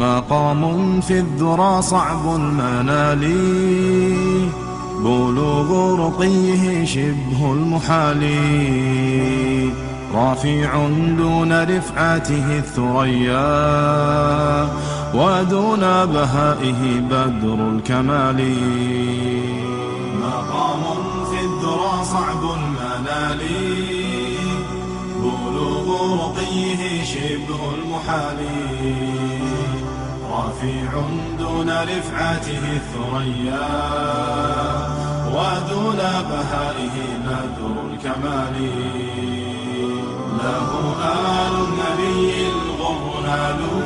مقام في الذرى صعب المنال، بلوغ رقيه شبه المحال، رافع دون رفعته الثريا، ودون بهائه بدر الكمال. مقام في الذرى صعب المنال، بلوغ رقيه شبه المحال، رافع دون رفعته الثريا، ودون بهائه بدر الكمال. له آل النبي الغر نالوا،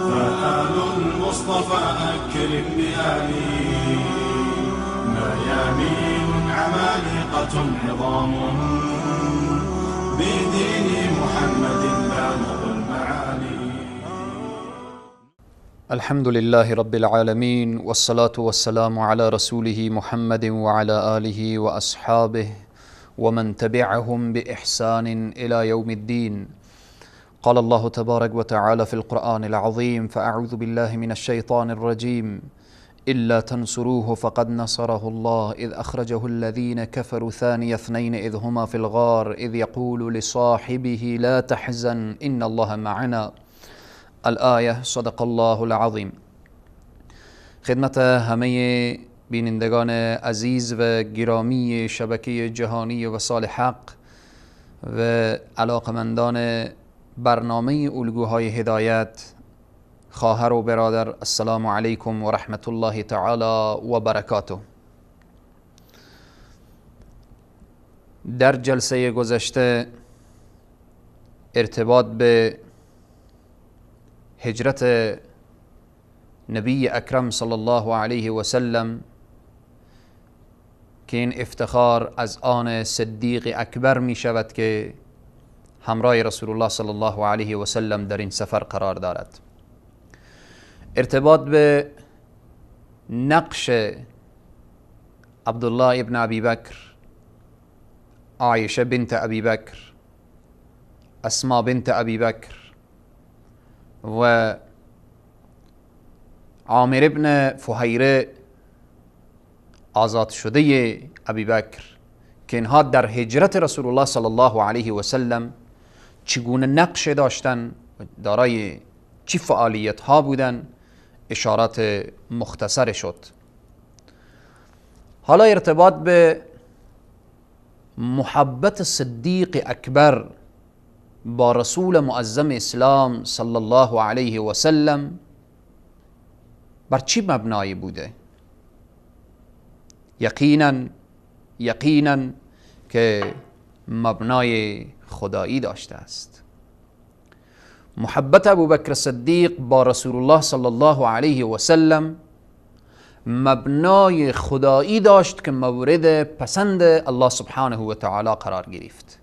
فآل المصطفى أكرم بآله. ميامين عمالقة عظام، بدين محمد بالغ المعالي. الحمد لله رب العالمين، والصلاة والسلام على رسوله محمد وعلى آله وأصحابه ومن تبعهم بإحسان إلى يوم الدين. قال الله تبارك وتعالى في القرآن العظيم: فأعوذ بالله من الشيطان الرجيم، إلا تنصروه فقد نصره الله إذ أخرجه الذين كفروا ثاني اثنين إذ هما في الغار إذ يقول لصاحبه لا تحزن إن الله معنا. الآیه. صدق الله العظیم. خدمت همه بینندگان عزیز و گرامی شبکه جهانی وصال حق و علاقمندان برنامه الگوهای هدایت، خواهر و برادر، السلام علیکم و رحمت الله تعالی و برکاته. در جلسه گذشته ارتباط به هجرت نبی اکرم صلی الله علیه و سلم که این افتخار از آن صدیق اکبر می شود که همراه رسول الله صلی الله علیه و سلم در این سفر قرار دارد، ارتباط به نقش عبدالله ابن ابی بکر، عایشه بنت ابی بکر، اسما بنت ابی بکر و عامر ابن فهیره آزاد شده ابی بکر، که اینها در هجرت رسول الله صلی الله علیه و سلم چگونه نقش داشتن، دارای چی فعالیت ها بودن، اشارات مختصر شد. حالا ارتباط به محبت صدیق اکبر با رسول معظم اسلام صلی الله علیه و سلم بر چی مبنایی بوده؟ یقینا که مبنای خدایی داشته است. محبت ابوبکر صدیق با رسول الله صلی الله علیه و سلم مبنای خدایی داشت که مورد پسند الله سبحانه و تعالی قرار گرفت.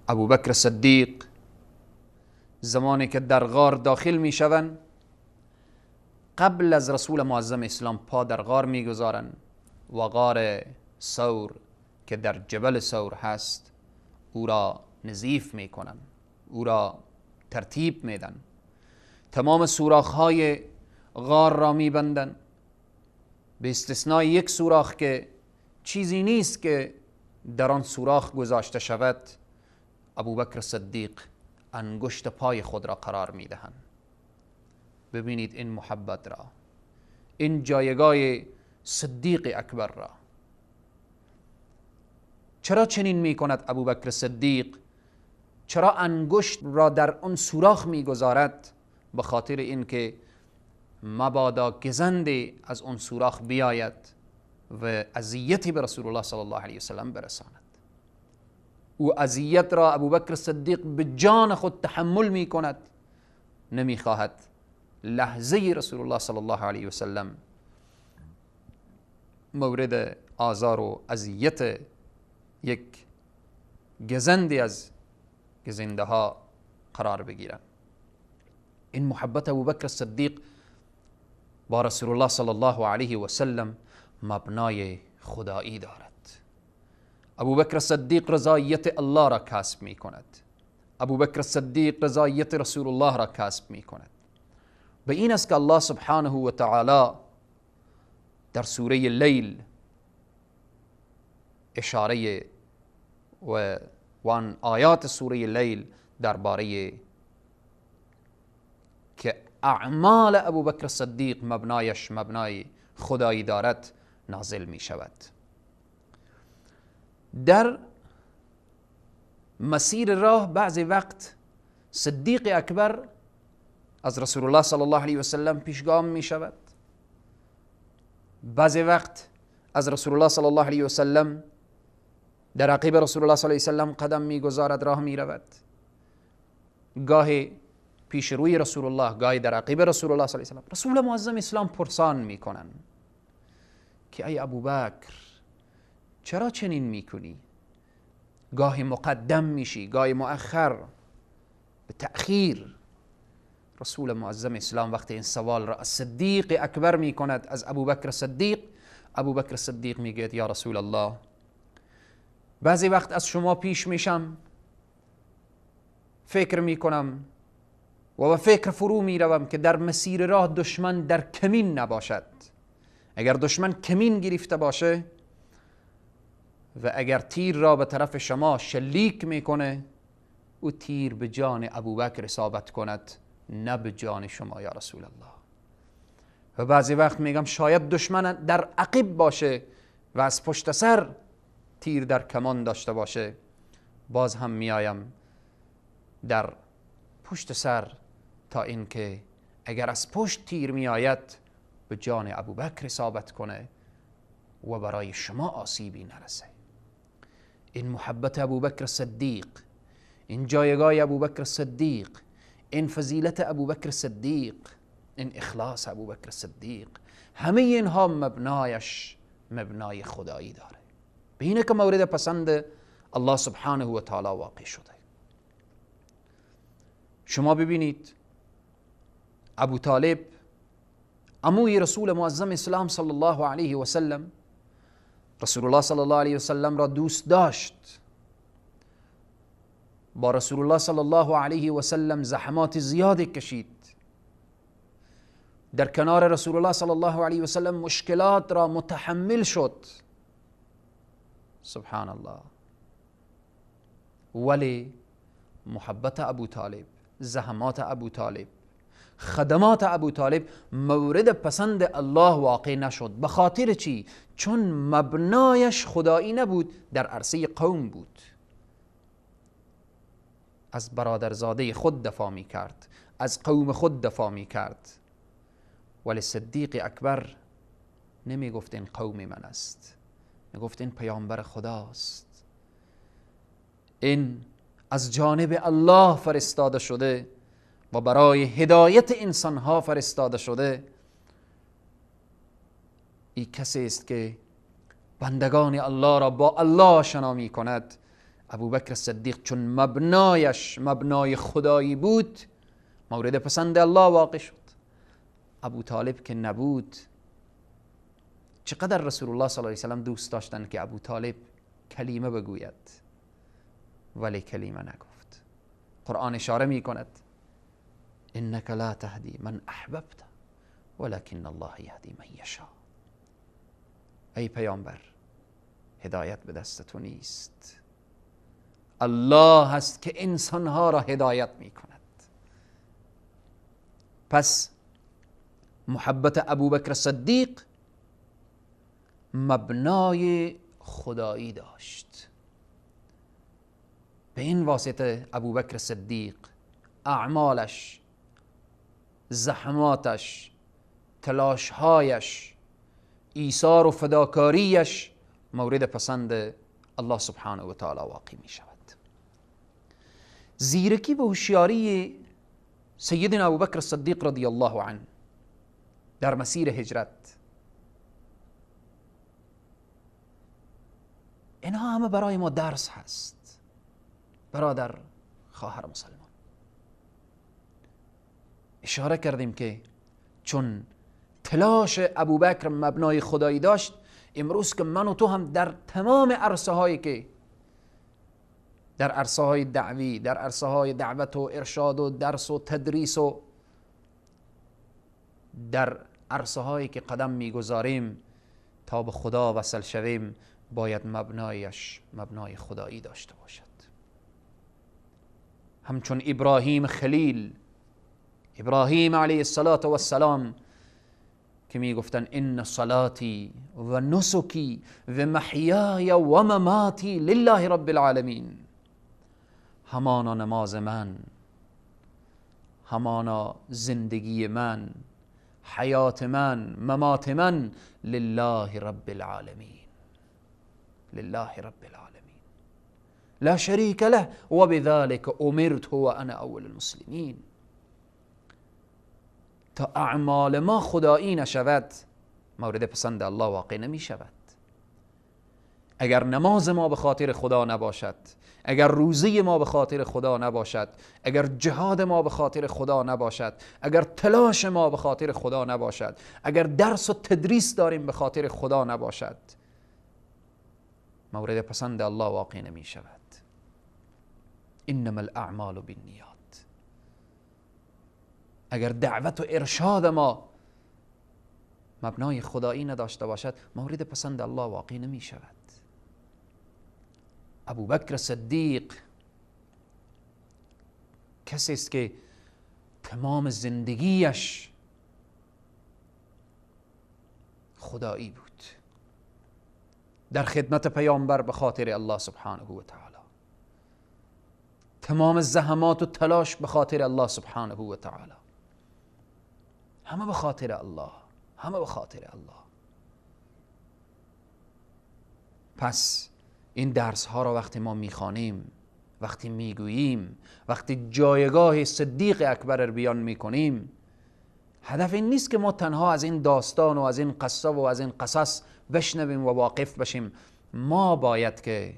ابوبکر صدیق زمانی که در غار داخل می شوند، قبل از رسول معظم اسلام پا در غار می گذارند و غار ثور که در جبل ثور هست او را نظیف می کنند، او را ترتیب می دن، تمام سوراخ های غار را می بندن به استثنای یک سوراخ که چیزی نیست که در آن سوراخ گذاشته شود. ابوبکر صدیق انگشت پای خود را قرار می دهند. ببینید این محبت را، این جایگاه صدیق اکبر را. چرا چنین می کند ابوبکر صدیق؟ چرا انگشت را در آن سوراخ می گذارد؟ به خاطر اینکه مبادا گزندی از آن سوراخ بیاید و اذیتی به رسول الله صلی الله علیه وسلم برساند. او اذیت را ابوبکر صدیق به جان خود تحمل می کند، نمی خواهد لحظه رسول الله صلی الله علیه وسلم مورد آزار و اذیت یک گزندی از گزنده ها قرار بگیرند. این محبت ابوبکر صدیق با رسول الله صلی الله علیه و سلم مبنای خدایی دارد. ابوبکر صدیق رضایت الله را کسب می کند. ابوبکر صدیق رضایت رسول الله را کسب می کند. به این است که الله سبحانه و تعالی در سوره لیل اشاره و آن آیات سوره لیل درباره که اعمال ابوبکر صدیق مبنایش مبنای خدایی دارد نازل می شود. در مسیر راه بعضی وقت صدیق اکبر از رسول الله صلی الله علیه و سلم پیشگام می شود، بعضی وقت از رسول الله صلی الله علیه و سلم در عقب رسول الله صلی الله علیه و سلم قدم می گذارد، راه می رود، گاهی پیش روی رسول الله، گاهی در عقب رسول الله صلی الله علیه و سلم. رسول معظم اسلام پرسان می کنن که ای ابوبکر چرا چنین می کنی؟ گاهی مقدم میشی، گاهی مؤخر، به تأخیر. رسول معظم اسلام وقتی این سوال را از صدیق اکبر می کند، از ابوبکر صدیق، ابوبکر صدیق میگه یا رسول الله بعضی وقت از شما پیش میشم، فکر میکنم و به فکر فرو میروم که در مسیر راه دشمن در کمین نباشد. اگر دشمن کمین گرفته باشه و اگر تیر را به طرف شما شلیک میکنه، او تیر به جان ابوبکر اصابت کند نه به جان شما یا رسول الله. و بعضی وقت میگم شاید دشمن در عقب باشه و از پشت سر تیر در کمان داشته باشه، باز هم میایم در پشت سر تا اینکه اگر از پشت تیر میآید به جان ابوبکر اصابت کنه و برای شما آسیبی نرسه. این محبت ابوبکر صدیق، این جایگاه ابوبکر صدیق، این فضیلت ابوبکر صدیق، این اخلاص ابوبکر صدیق، همه اینها مبنایش مبنای خدایی داره. به اینه که مورد پسند الله سبحانه و تعالی واقع شده. شما ببینید ابو طالب عموی رسول معظم اسلام صلی الله علیه و سلم، رسول الله صلی الله علیه و سلم را دوست داشت، با رسول الله صلی الله علیه و سلم زحمات زیادی کشید، در کنار رسول الله صلی الله علیه و سلم مشکلات را متحمل شد. سبحان الله. ولی محبت ابو طالب، زحمات ابو طالب، خدمات ابو طالب مورد پسند الله واقع نشد. به خاطر چی؟ چون مبنایش خدایی نبود، در عرصه قوم بود. از برادرزاده خود دفاع می کرد، از قوم خود دفاع می کرد، ولی صدیق اکبر نمی گفت این قوم من است، می گفت این پیامبر خداست، این از جانب الله فرستاده شده و برای هدایت انسانها فرستاده شده. این کسی است که بندگان الله را با الله آشنا می کند. ابوبکر صدیق چون مبنایش مبنای خدایی بود مورد پسند الله واقع شد. ابو طالب که نبود، چقدر رسول الله صلی الله علیه و سلم دوست داشتن که ابو طالب کلمه بگوید، ولی کلمه نگفت. قرآن اشاره می کند انک لا تهدی من احببت ولكن الله یهدی من یشاء. ای پیامبر، هدایت به دست تو نیست، الله هست که انسانها را هدایت می کند. پس محبت ابوبکر صدیق مبنای خدایی داشت. به این واسطه ابوبکر صدیق اعمالش، زحماتش، تلاشهایش، ایثار و فداکاریش مورد پسند الله سبحانه و تعالی واقع می شود. زیرکی و هوشیاری سیدنا ابوبکر صدیق رضی الله عنه در مسیر هجرت، اینها همه برای ما درس هست. برادر، خواهر مسلمان، اشاره کردیم که چون تلاش ابوبکر مبنای خدایی داشت، امروز که من و تو هم در تمام عرصه هایی که در عرصه های دعوی، در عرصه های دعوت و ارشاد و درس و تدریس و در عرصه هایی که قدم میگذاریم تا به خدا وصل شویم، باید مبنایش مبنای خدایی داشته باشد. همچون ابراهیم خلیل، ابراهیم علیه السلام که می گفتن ان صلاتی و نسکی و محیای و مماتی لله رب العالمین. همانا نماز من، همانا زندگی من، حیات من، ممات من، لله رب العالمین، لله رب العالمین، لا شریک له و بذلك امرت و انا اول المسلمین. تا اعمال ما خدایی نشود مورد پسند الله واقع نمی شود. اگر نماز ما به خاطر خدا نباشد، اگر روزه ما به خاطر خدا نباشد، اگر جهاد ما به خاطر خدا نباشد، اگر تلاش ما به خاطر خدا نباشد، اگر درس و تدریس داریم به خاطر خدا نباشد، مورد پسند الله واقع نمی شود. انما الاعمال بالنیات. اگر دعوت و ارشاد ما مبنای خدایی نداشته باشد، مورد پسند الله واقع نمی شود. ابوبکر صدیق کسی است که تمام زندگیش خدایی بود، در خدمت پیامبر به خاطر الله سبحانه و تعالی، تمام زحمات و تلاش به خاطر الله سبحانه و تعالی، همه به خاطر الله، همه به خاطر الله. پس این درس ها را وقتی ما میخوانیم، وقتی میگوییم، وقتی جایگاه صدیق اکبر را بیان میکنیم، هدف این نیست که ما تنها از این داستان و از این قصه و از این قصص بشنویم و واقف بشیم. ما باید که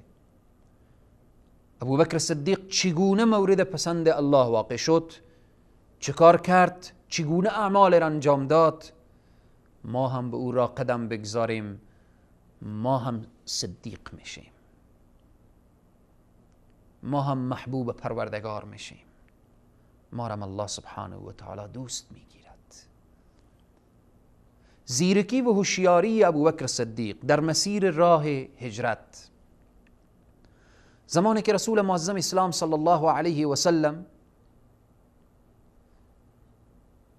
ابوبکر صدیق چگونه مورد پسند الله واقع شد، چه کار کرد، چگونه اعمال را انجام داد، ما هم به او را قدم بگذاریم، ما هم صدیق میشیم، ما هم محبوب پروردگار میشیم، ما را الله سبحانه و تعالی دوست میگیرد. زیرکی و هوشیاری ابوبکر صدیق در مسیر راه هجرت، زمانی که رسول معظم اسلام صلی الله علیه و سلم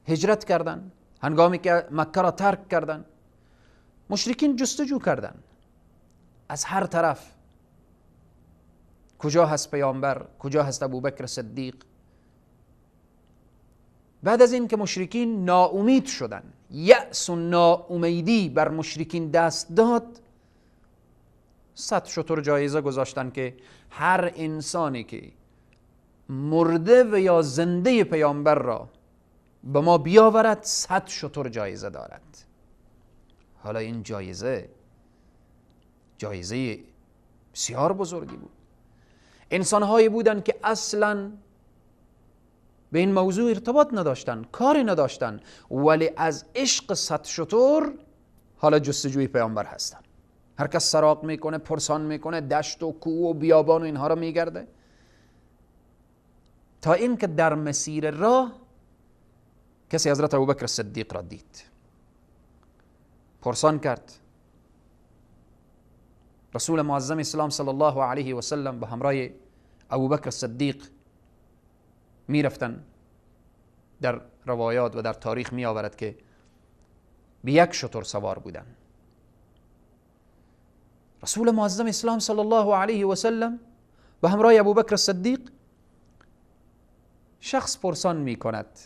هجرت کردند، هنگامی که مکه را ترک کردند، مشرکین جستجو کردند از هر طرف، کجا هست پیامبر، کجا هست ابوبکر صدیق. بعد از این که مشرکین ناامید شدند، یأس و ناامیدی بر مشرکین دست داد، 100 شتر جایزه گذاشتن که هر انسانی که مرده و یا زنده پیامبر را به ما بیاورد 100 شتر جایزه دارد. حالا این جایزه جایزه بسیار بزرگی بود. انسانهایی بودند که اصلا به این موضوع ارتباط نداشتن، کاری نداشتن، ولی از عشق 100 شتر حالا جستجوی پیامبر هستن. هر کس سراغ میکنه، پرسان میکنه، دشت و کوه و بیابان و اینها را میگرده، تا اینکه در مسیر راه کسی حضرت ابوبکر صدیق را دید، پرسان کرد. رسول معظم اسلام صلی الله علیه و سلم به همراه ابوبکر صدیق میرفتن. در روایات و در تاریخ می آورد که به یک شتر سوار بودن. رسول معظم اسلام صلی الله علیه و سلم به همراه ابوبکر صدیق، شخص پرسان می کند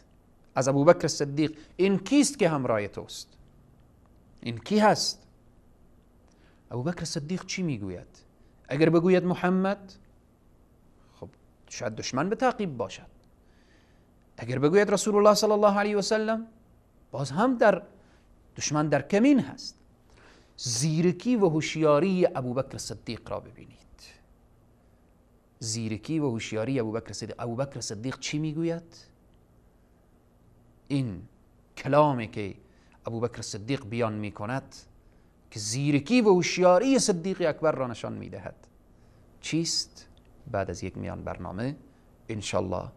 از ابوبکر صدیق، این کیست که همراه توست؟ این کی هست؟ ابوبکر صدیق چی میگوید؟ اگر بگوید محمد، خب شاید دشمن به تعقیب باشد. اگر بگوید رسول الله صلی الله علیه و سلم، باز هم در دشمن در کمین هست. زیرکی و هوشیاری ابوبکر صدیق را ببینید. زیرکی و هوشیاری ابوبکر صدیق. ابوبکر صدیق چی میگوید؟ این کلامی که ابوبکر صدیق بیان میکند که زیرکی و هوشیاری صدیق اکبر را نشان میدهد چیست؟ بعد از یک میان برنامه انشالله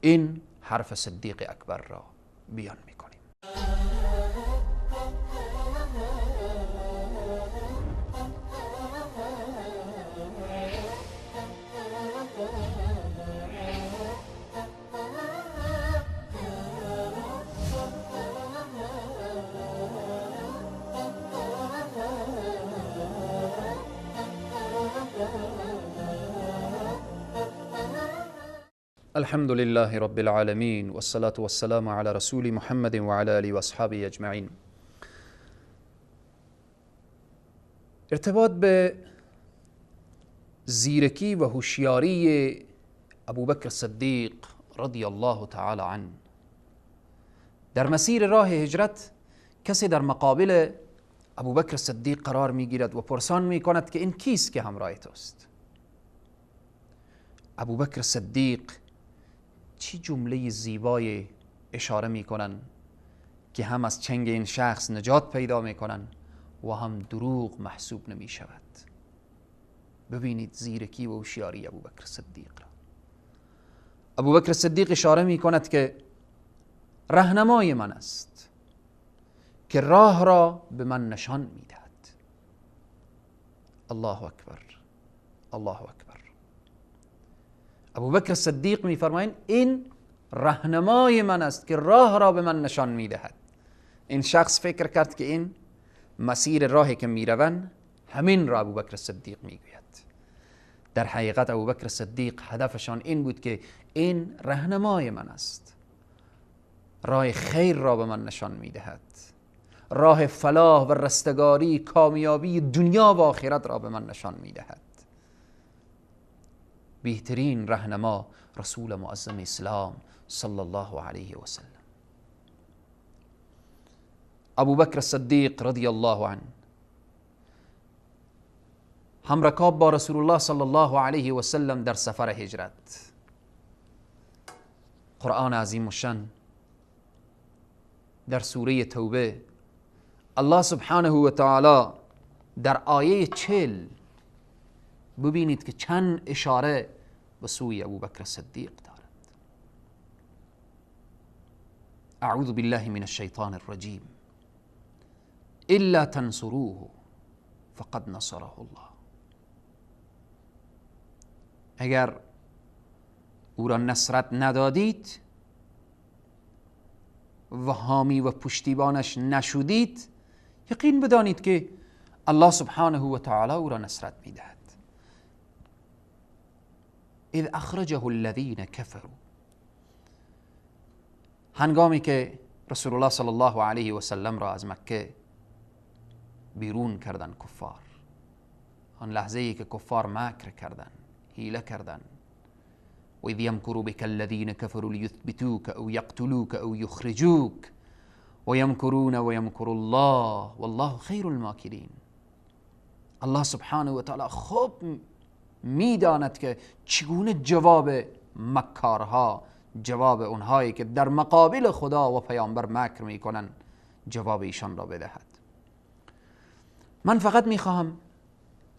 این حرف صدیق اکبر را بیان میکنیم. الحمد لله رب العالمين والصلاة والسلام على رسول محمد وعلى آله واصحابه اجمعین. ارتباط به زیرکی و هوشیاری ابوبکر صدیق رضی الله تعالی عنه در مسیر راه هجرت، کسی در مقابل ابوبکر صدیق قرار میگیرد و پرسان میکند که این کیست که همراه توست؟ ابوبکر صدیق چی جمله زیبای اشاره میکنن که هم از چنگ این شخص نجات پیدا میکنن و هم دروغ محسوب نمیشود. ببینید زیرکی و هوشیاری ابوبکر صدیق را. ابوبکر صدیق اشاره میکند که رهنمای من است که راه را به من نشان میدهد. الله اکبر، الله اکبر. ابوبکر صدیق میفرمایند این رهنمای من است که راه را به من نشان میدهد. این شخص فکر کرد که این مسیر راهی که میروند همین را ابوبکر صدیق میگوید. در حقیقت ابوبکر صدیق هدفشان این بود که این رهنمای من است، راه خیر را به من نشان میدهد، راه فلاح و رستگاری، کامیابی دنیا و آخرت را به من نشان میدهد. بهترین رهنما رسول معظم اسلام صلی الله علیه و سلم. ابوبکر صدیق رضی الله عنه همرکاب با رسول الله صلی الله علیه و سلم در سفر هجرت. قرآن عظیم الشان در سوره توبه الله سبحانه و تعالی در آیه 40 ببینید که چند اشاره به سوی ابوبکر صدیق دارد. اعوذ بالله من الشیطان الرجیم. الا تنصروه فقد نصره الله. اگر او را نصرت ندادید و حامی و پشتیبانش نشودید، یقین بدانید که الله سبحانه و تعالی او را نصرت میدهد. اذ اخرجه الذین كفروا، هنگامی که رسول الله صلی الله علیه و سلم را از مکه بیرون کردن کفار، آن لحظه ای که کفار مکر کردن، حیله کردن، و اذ یمکر بک الذین كفروا لیثبتوک او یقتلوک او یخرجوک و یمکرون و یمکر الله والله خیر الماکرین. الله سبحانه و تعالی خوب میداند که چگونه جواب مکارها، جواب اونهایی که در مقابل خدا و پیامبر مکر میکنن، جواب ایشان را بدهد. من فقط میخواهم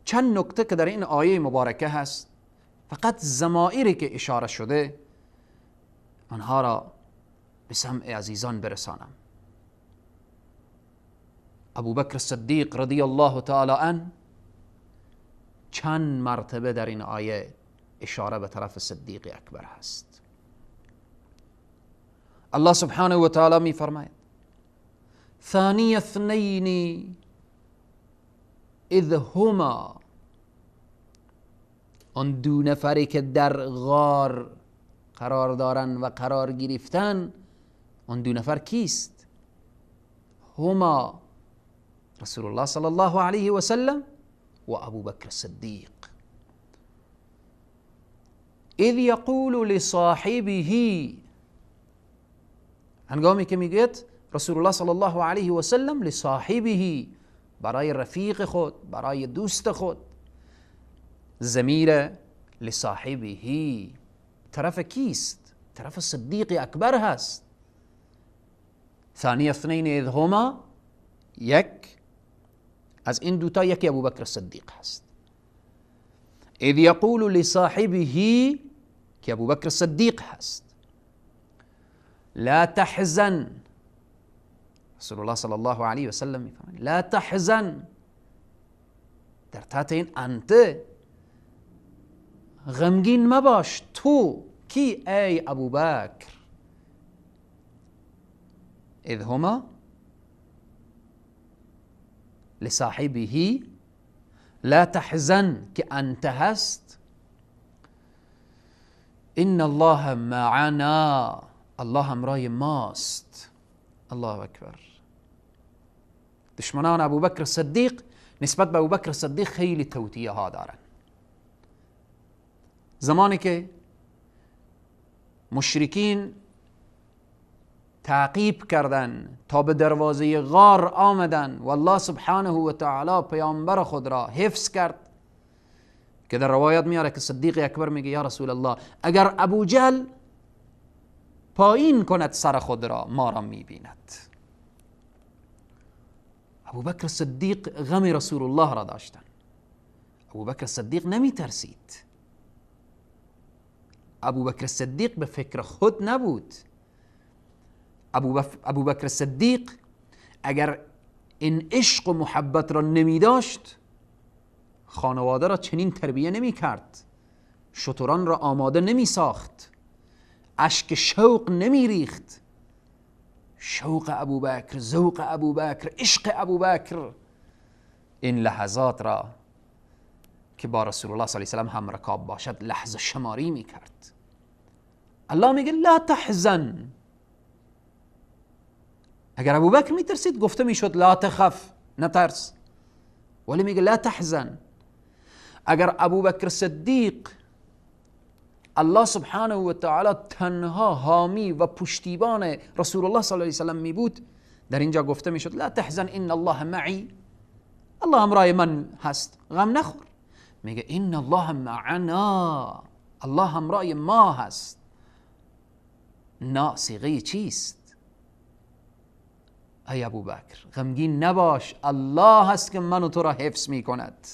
چند نکته که در این آیه مبارکه هست، فقط ضمائری که اشاره شده آنها را به سمع عزیزان برسانم. ابوبکر صدیق رضی الله تعالی عنه چند مرتبه در این آیه اشاره به طرف صدیق اکبر هست. الله سبحانه و تعالی می فرماید ثانی اثنین اذ هما، آن دو نفری که در غار قرار دارن و قرار گرفتن، آن دو نفر کیست؟ هما رسول الله صلی الله علیه و سلم و ابوبکر صدیق. اذ یقول لصاحبه، هنگامی که میگوید رسول الله صلی الله علیه و سلم لصاحبه، برای رفیق خود، برای دوست خود، ضمیر لصاحبه طرف کیست؟ طرف صدیق اکبر هست. ثانی اثنین اذ هما، یک از این دوتا یکی ابوبکر صدیق هست. اذ یقول لصاحبه، که ابوبکر صدیق هست، لا تحزن. رسول الله صلی الله علیه و سلم میفرماید لا تحزن، در تحت این انت غمگین مباش. تو کی؟ ای ابوبکر. اذ هما لصاحبه لا تحزن که انت هست، ان الله معنا، الله همراه ماست. الله اکبر. دشمنان ابوبکر صدیق نسبت به ابوبکر صدیق خیلی توطیه ها دارن. زمانی که مشرکین تعقیب کردن تا به دروازه غار آمدن و الله سبحانه و تعالی پیامبر خود را حفظ کرد، که در روایت میاره که صدیق اکبر میگه یا رسول الله اگر ابو جهل پایین کند سر خود را ما را میبیند. ابوبکر صدیق غم رسول الله را داشتن. ابوبکر صدیق نمی ترسید. ابوبکر صدیق به فکر خود نبود. ابوبکر صدیق اگر این عشق و محبت را نمی داشت خانواده را چنین تربیه نمی کرد، شتران را آماده نمی ساخت، اشک شوق نمی ریخت. شوق ابوبکر، ذوق ابوبکر، عشق ابوبکر، این لحظات را که با رسول الله صلی الله علیه و سلم هم رکاب باشد لحظه شماری می کرد. الله میگه لا تحزن. اگر ابوبکر می ترسید گفته میشد لا تخف، نترس، ولی میگه لا تحزن. اگر ابوبکر صدیق الله سبحانه و تعالی تنها حامی و پشتیبان رسول الله صلی الله علیه و سلم می بود، در اینجا گفته میشد لا تحزن ان الله معی، الله همراه من هست، غم نخور. میگه ان الله معنا، الله همراه ما هست. نا صیغه چیست؟ ای ابوبکر غمگین نباش، الله هست که من و تو را حفظ می کند.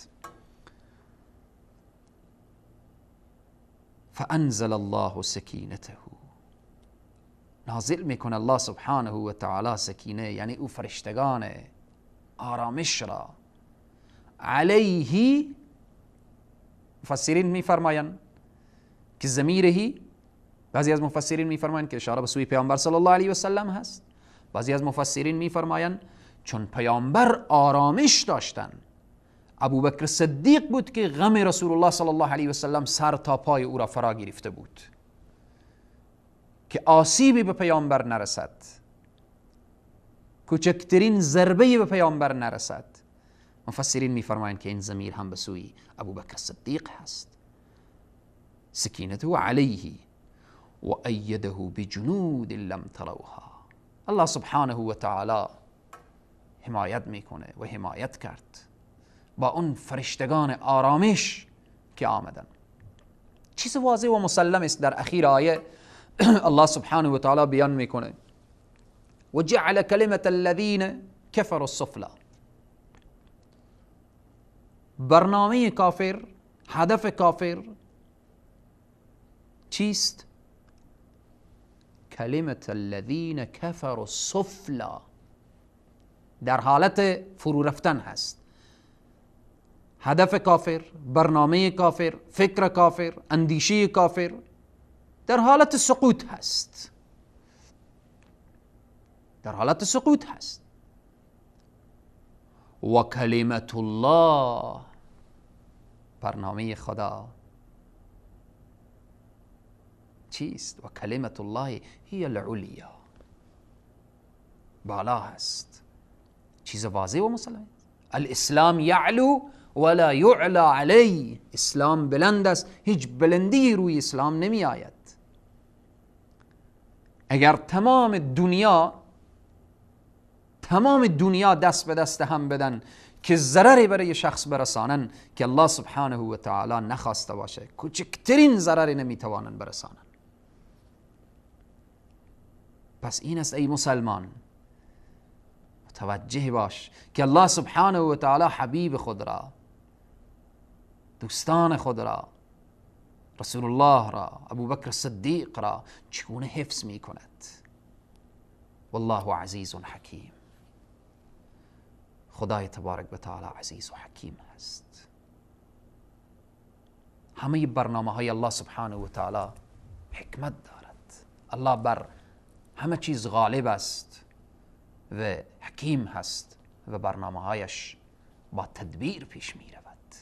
فانزل الله سکینته، نازل میکنه الله سبحانه و تعالی سکینه، یعنی او فرشتگان آرامش را. علیه، مفسرین میفرمایند که ضمیرهی، بعضی از مفسرین میفرمایند که اشاره به سوی پیامبر صلی الله علیه و سلم هست، بعضی از مفسرین میفرمایند چون پیامبر آرامش داشتن، ابوبکر صدیق بود که غم رسول الله صلی الله علیه و سلم سر تا پای او را فرا گرفته بود که آسیبی به پیامبر نرسد، کوچکترین ضربه به پیامبر نرسد. مفسرین میفرمایند که این ضمیر هم به سوی ابوبکر صدیق هست. سکینته علیه و ایده بجنود لم تروها. الله سبحانه و تعالی حمایت میکنه و حمایت کرد با اون فرشتگان آرامش که آمدن. چیز واضح و مسلم است. در اخیر آیه الله سبحانه و تعالی بیان میکنه و جعل کلمة الذین کفروا السفلی. برنامه کافر، هدف کافر چیست؟ کلمة الذین کفروا السفلی، در حالت فرو رفتن هست. هدف کافر، برنامه کافر، فکر کافر، اندیشه کافر در حالت سقوط هست، در حالت سقوط هست. و کلمت الله، برنامه خدا چیست؟ و کلمت الله هی العلیا، بالا هست. چیز واضح و مسلم. الاسلام یعلو ولا یعلا علی، اسلام بلند است، هیچ بلندی روی اسلام نمی آید. اگر تمام دنیا دست به دست هم بدن که ضرری برای شخص برسانن که الله سبحانه و تعالی نخواسته باشه، کوچکترین ضرری نمیتوانن برسانن. پس این است ای مسلمان، متوجه باش که الله سبحانه و تعالی حبیب خود را دوستان خود را، رسول الله را، ابوبکر صدیق را چگونه حفظ می کند. والله عزیز حکیم. خدای تبارک و تعالی عزیز و حکیم است. همه برنامه های الله سبحانه و تعالی حکمت دارد. الله بر همه چیز غالب است و حکیم هست و برنامه هایش با تدبیر پیش می رود.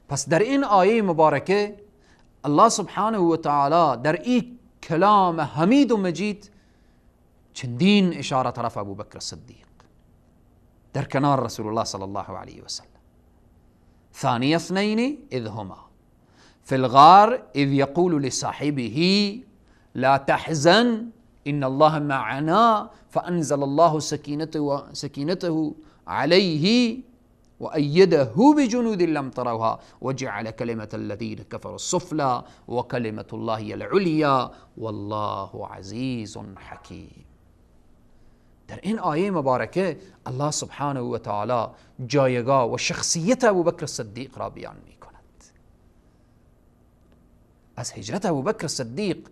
پس در این آیه مبارکه الله سبحانه و تعالی در این کلام حمید و مجید چندین اشاره طرف ابوبکر صدیق در کنار رسول الله صلی الله علیه و سلم. ثانی اثنین اذ هما فی الغار اذ یقول لصاحبه لا تحزن ان الله معنا فانزل الله سكينته عليه وأيده بجنود لم تروها وجعل كلمة الذين كفروا السفلى وكلمة الله العليا والله عزيز حكيم. در این آیه مبارکه الله سبحانه و تعالی جایگاه و شخصیت ابوبکر صدیق را بیان می کند. از هجرت ابوبکر صدیق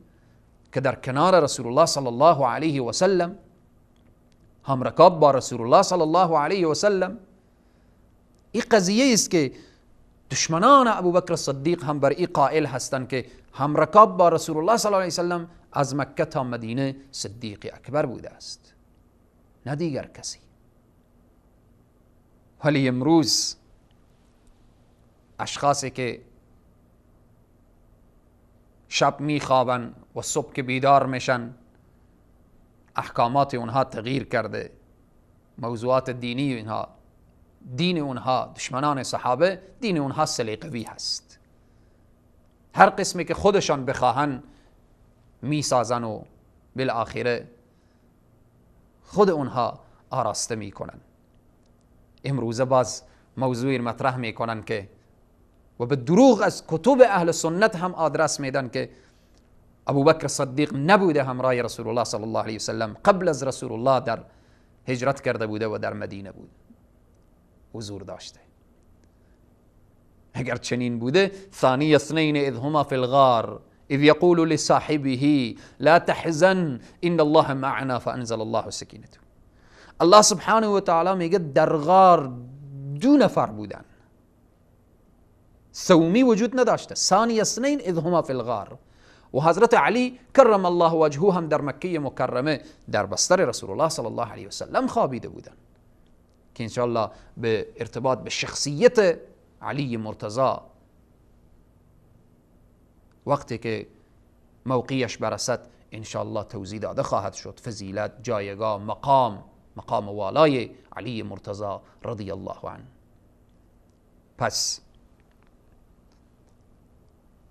که در کنار رسول الله صلی الله علیه و سلم همرکاب با رسول الله صلی الله علیه و سلم، این قضیه است که دشمنان ابوبکر صدیق هم بر این قائل هستند که همرکاب با رسول الله صلی الله علیه و سلم از مکه تا مدینه صدیق اکبر بوده است، نه دیگر کسی. ولی امروز اشخاصی که شب میخوابن و صبح که بیدار میشن احکامات اونها تغییر کرده، موضوعات دینی اینها، دین اونها، دشمنان صحابه دین اونها سلیقوی هست، هر قسمی که خودشان بخواهن میسازن و بالاخره خود اونها آراسته میکنن. امروزه باز موضوعی مطرح میکنن که و به دروغ از کتب اهل سنت هم آدرس میدن که ابوبکر صدیق نبوده همراه رسول الله صلی الله علیه وسلم، قبل از رسول الله در هجرت کرده بوده و در مدینه بود حضور داشته. اگر چنین بوده، ثانی اثنین اذ هما فی الغار اذ یقول لصاحبه لا تحزن ان الله معنا فانزل الله سکینته. الله سبحانه و تعالی میگه در غار دو نفر بودن، سومی وجود نداشته. ثانی اثنین اذ هما فی الغار. و حضرت علی کرم الله وجهه هم در مکه مکرمه در بستر رسول الله صلی الله علیه وسلم خوابیده بودن که انشاءالله به ارتباط به شخصیت علی مرتضی وقتی که موقعش برسد انشاءالله توضیح داده خواهد شد، فضیلت، جایگاه، مقام والای علی مرتضی رضی الله عنه. پس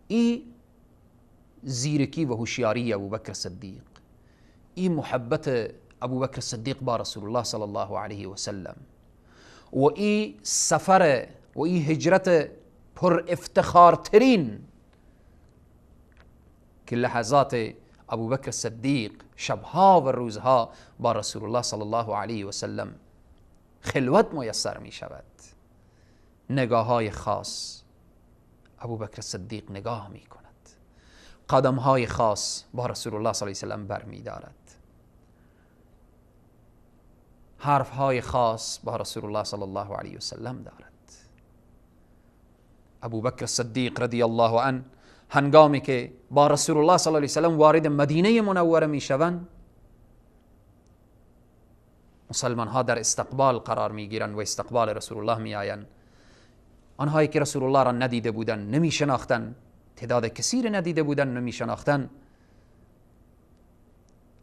ای زیرکی و هوشیاری ابوبکر صدیق، ای محبت ابوبکر صدیق با رسول الله صلی الله علیه و سلم، و ای سفر و ای هجرت پر افتخارترین که لحظات ابوبکر صدیق شبها و روزها با رسول الله صلی الله علیه و سلم خلوت میسر می شود. نگاه های خاص ابوبکر صدیق نگاه می کند، قدم های خاص با رسول الله صلی الله علیه و سلم بر می دارد، حرف های خاص با رسول الله صلی الله علیه و سلم دارد. ابوبکر صدیق رضی الله عنه هنگامی که با رسول الله صلی الله علیه و سلم وارد مدینه منوره می شوند، مسلمان ها در استقبال قرار می گیرند و استقبال رسول الله می آیند. آنهایی که رسول الله را ندیده بودند، نمی شناختند، تعداد کثیر ندیده بودند، نمی شناختند،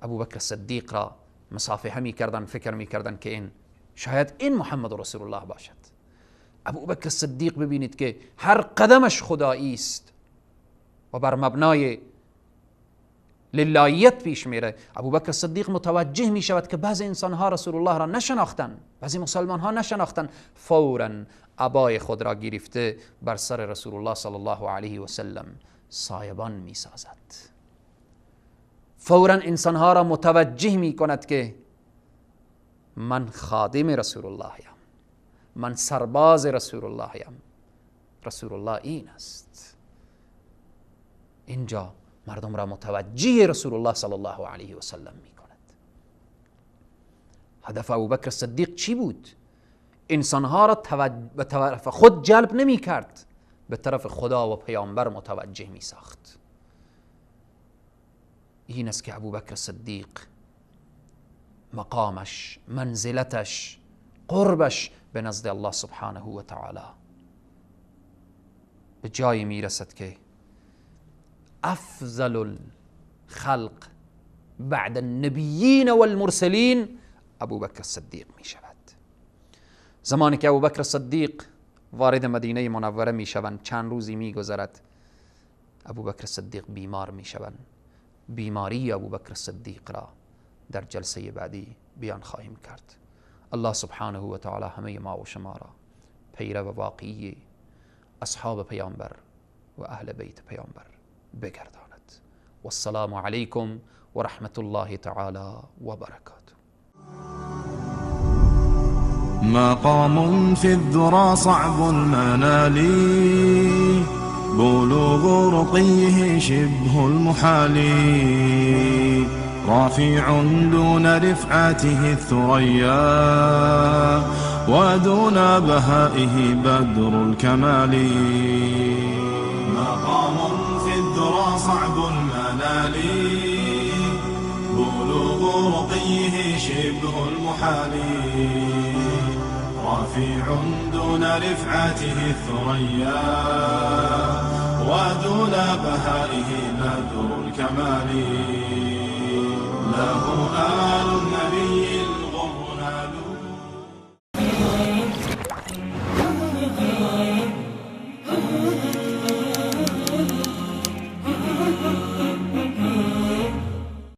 ابوبکر صدیق را مصافحه می کردند، فکر می کردند که این شاید این محمد رسول الله باشد. ابوبکر صدیق ببینید که هر قدمش خدایی است و بر مبنای للاییت پیش میره. ابوبکر صدیق متوجه می شود که بعضی انسانها رسول الله را نشناختن، بعضی مسلمان ها نشناختن، فورا عبای خود را گرفته بر سر رسول الله صلی الله علیه و سلم سایبان می سازد. فورا انسانها را متوجه می کند که من خادم رسول الله یم، من سرباز رسول الله یم، رسول الله این است. اینجا مردم را متوجه رسول الله صلی الله علیه و سلم می کند. هدف ابوبکر صدیق چی بود؟ انسانها را به طرف خود جلب نمی کرد، به طرف خدا و پیامبر متوجه می ساخت. این است که ابوبکر صدیق مقامش، منزلتش، قربش به نزد الله سبحانه و تعالی به جایی می رسد که افضل الخلق بعد النبیین والمرسلین ابوبکر صدیق می شود. زمانی که ابوبکر صدیق وارد مدینه منوره می شوند، چند روزی می گذرد، ابوبکر صدیق بیمار می شوند. بیماری ابوبکر صدیق را در جلسه بعدی بیان خواهیم کرد. الله سبحانه و تعالی همه ما و شما را پیرو واقعی اصحاب پیامبر و اهل بیت پیامبر بگرداند. والسلام علیکم و رحمت الله تعالی و برکاته. مقام في الذرى صعب المنال، بلوغ رقيه شبه المحال، رافع دون رفعته الثريا، ودون بهائه بدر الكمال. مقام في الذرى صعب المنال، بلوغ رقيه شبه المحال، رفيع دون رفعته الثريا، ودون بهائه بدر الكمال. له آل